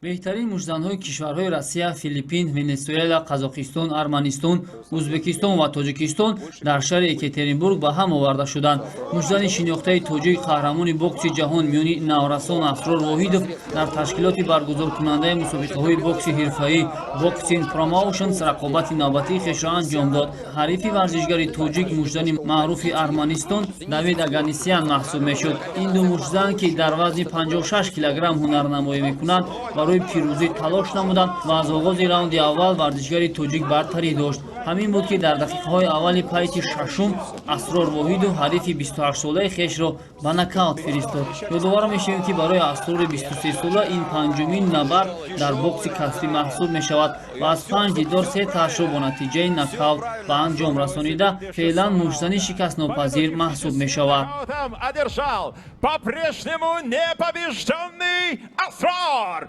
Беҳтарин муштзанҳои кишварҳои Россия, Филиппин, Венесуэла, Қазоқистон, Арманистон, Ӯзбекистон ва Тоҷикистон дар шаҳри Екатеринбург ба ҳам оварда шуданд. Муштзани шинохтаи тоҷик, қаҳрамони бокси ҷаҳон миёни наврасон Асрор Воҳидов дар ташкилоти баргузоркунандаи мусобиқаҳои бокси ҳирфаӣ Boxing Promotions рақобати навбатии хешро анҷом дод. Ҳарифи варзишгари тоҷик муштзани маъруфи Арманистон Давид Аганисян маҳсуб мешуд. Ин ду муштзан, ки дар вазни 56 килограмм ҳунарнамоӣ мекунанд, барои пирӯзӣ талош намуданд ва аз оғози раунди аввал варзишгари тоҷик бартарӣ дошт. Ҳамин буд, ки дар дақиқаҳои аввали пайти шашум Асрор Воҳидов ҳарифи 28-солаи хешро ба нокаут фиристод. Ёдовар мешавем, ки барои Асрори 23-сола ин панҷумин набард дар бокси касбӣ маҳсуб мешавад ва аз панҷ дидор се таашро бо натиҷаи нокаут ба анҷом расонида, феълан муштзани шикастнопазир маҳсуб мешавад. Одержал по-прежнему непобежденный Асрор.